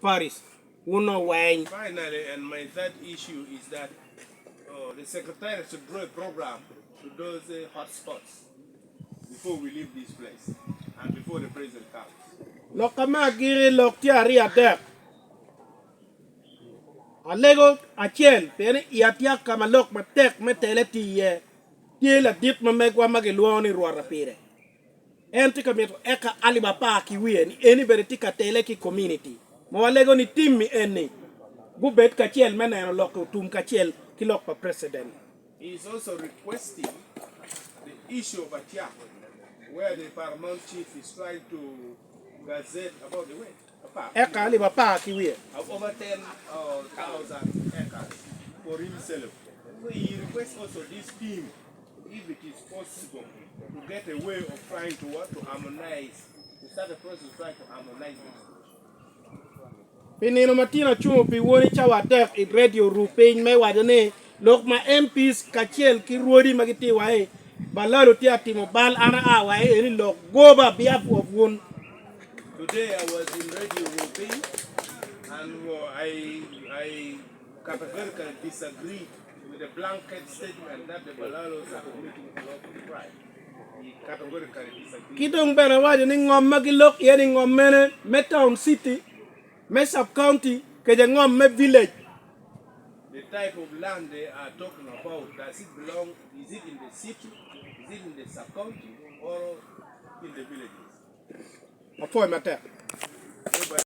Paris wun weng. Finally, and my third issue is that uh, the secretariat should draw a program to those uh, hot spots before we leave this place and before the president comes. Lok ka me agiri lok tye aryo adek. Alego acel pien i Atiak ka ma lok matek me tele tye iye tye ladit ma megwa ma gilwongo ni Rwot Apire. En tye ka mito eka alip apar ki wiye ni eni bene tye ka tele ki kominiti ma walego ni tim-mi eni gubed kacel me neno lok otum kacel ki lok pa preciden. He is also requesting the issue of Atiak where the paramount chief is trying to gazette about the way Eka alip apar ki wiye. Over 10,000 acres for himself. So he requests also this team if it is possible to get a way of trying to what to harmonize, to start a process of trying to harmonize the situation. Pi nino ma tino acungo pi woni cawa adek i redio ru piny me waco ni lok ma MPs kacel ki rwodi ma gitye wa i Balalu tye atimo bal an aa wa i eni lok goba behalf of wun. Today I was in Radio Rupiny and uh, I, I categorically disagree with the blanket statement that the Balalos are committing a lot of crime. He categorically disagreed. Ki dong bene awaco ni ngom ma gilok iye ni ngom mene me town city, me sub county kede ngom me village. The type of land they are talking about, does it belong, is it in the city, is it in the sub county, or in the villages? Apwoyo matek. Everybody.